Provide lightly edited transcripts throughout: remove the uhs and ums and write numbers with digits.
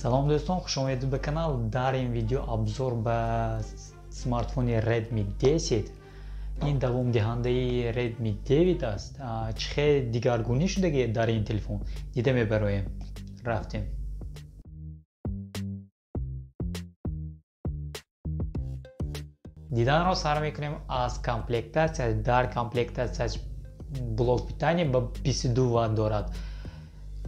Салом дӯстон, хуш омадед ба канал. Дар ин видео обзор ба смартфони Redmi 10. Ин давомдиҳандаи Redmi 9 аст. Чӣ хел дигаргунӣ шудаги дар ин телефон дида мебароем. Рафтем. Диданро сар мекунем аз комплектатсия. Дар комплектатсияш блок питания ба 22 ватт дорад,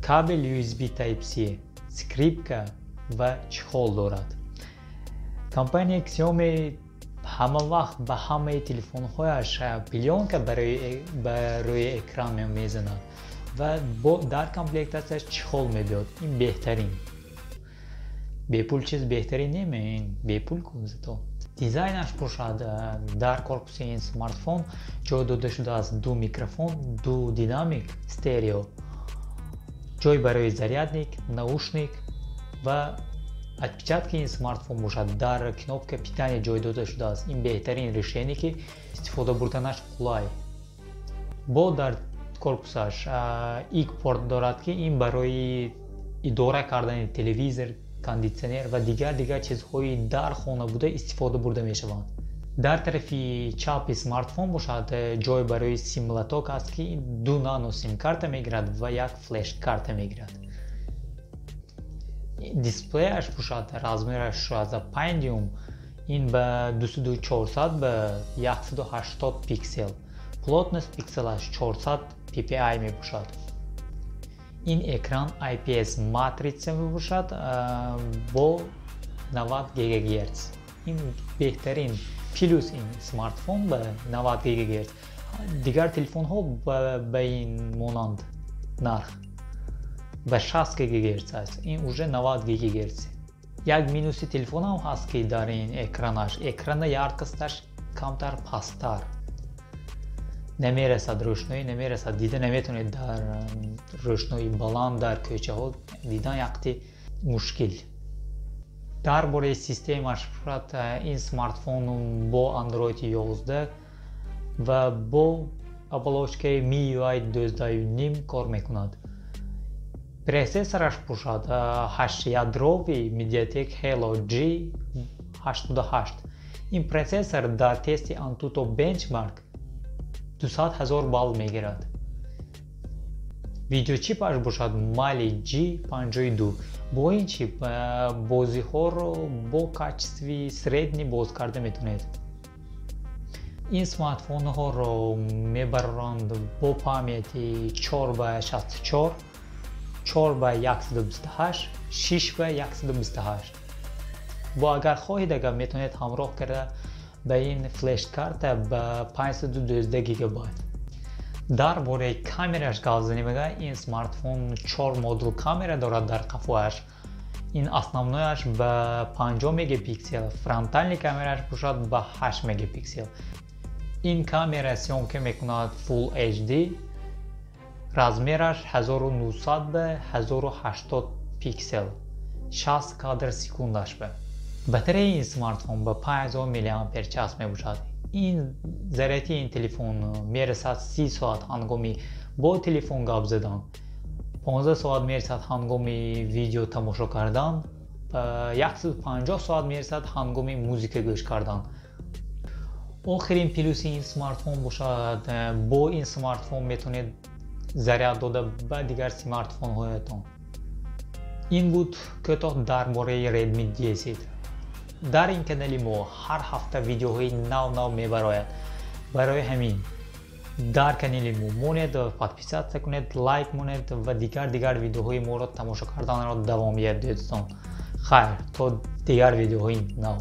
кабел USB Type-C, скрипка ва чехол дорад. Компания Xiaomi ҳама вақт ба ҳамаи телефонҳояш плёнка ба рӯи экран мезанад ва дар комплектатсияш чехол мебиёд. Ин беҳтарин. Бепул чиз беҳтарин неме, ин бепул ку зато. Дизайнаш бошад, дар корпуси ин смартфон ҷой дода шудааст ду микрофон, ду динамик стерео, ҷой барои зарядник, наушник ва отпечатки ин смартфон бошад дар кнопка питания ҷой дода шудааст. Ин беҳтарин решение, ки истифода бурданаш қулай. Бо дар корпусаш ик порт дорад, ки ин барои идора кардани телевизор, кондитсионер ва дигар чизҳои дар хона буда истифода бурда мешаванд. Дар тарафи чапи смартфон бошад ҷой барои сим-лоток аст, ки ду нано сим-карта мегирад ва як флеш-карта мегирад. Дисплеяш бошад размераш 65 дюйм, ин ба 2400 ба 180 пиксел, плотность пикселаш 400 ppi мебошад. Ин экран IPS матрица мебошад бо 90 ГГц. Ин беҳтарин плюс ин смартфон ба 90 ГГц. Дигар телефонҳо ба ин монанд нарх ба 60 ГГц аст, ин уже 90 ГГц. Як минуси телефонам ҳаст, ки дар ин экранаш экрана яркосташ камтар пасттар намерасад, рӯшноӣ намерасад, дида наметавонед. Дар рӯшноии баланд дар кӯчаҳо дидан якти мушкил. Дар бораи системаш шояд, ин смартфон бо Android 11 ва бо оболочкаи MIUI 12.5 кор мекунад. Процессораш бошад ҳаштядрови Mediatek Helio G88. Ин процессор дар тести Antutu Benchmark 200 ҳазор балл мегирад. Видеочипаш бошад Mali G52. Бо ин чип бозиҳоро бо качестви средний боз карда метавонед. Ин смартфонҳоро мебароранд бо памяти 4 ба 64, 4 ба 128, 6 ба 128. Бо агар хоҳед, агар метавонед ҳамроҳ карда ба ин флешкарта ба 512 гигабайт. Дар бораи камераш гап занем, агар ин смартфон 4 модул камера дорад дар қафояш. Ин основнояш ба 50 мегапиксел, фронтальный камераш бошад ба 8 мегапиксел. Ин камера съёмка мекунад Full HD, размераш 1900 ба 1080 пиксел, 60 кадр секундаш ба. Батареяи ин смартфон ба 5000 мАч мебошад. Ин заряди ин телефон мерасад 30 соат ҳангоми бо телефон гап задан, 15 соат мерасад ҳангоми видео тамошо кардан, 150 соат мерасад ҳангоми музика гӯш кардан. Охирин плюси ин смартфон бошад, бо ин смартфон метавонед заряд дода ба дигар смартфонҳоятон. Ин буд кӯтоҳ дар бораи Redmi 10. Дар ин канали мо ҳар ҳафта видеоҳои нав-нав мебарояд. Барои ҳамин дар канали мо монед, подписаться кунед, лайк монед ва дигар видеоҳои моро тамошо карданро давом диҳед, дӯстон. Хайр, то дигар видеоҳои нав.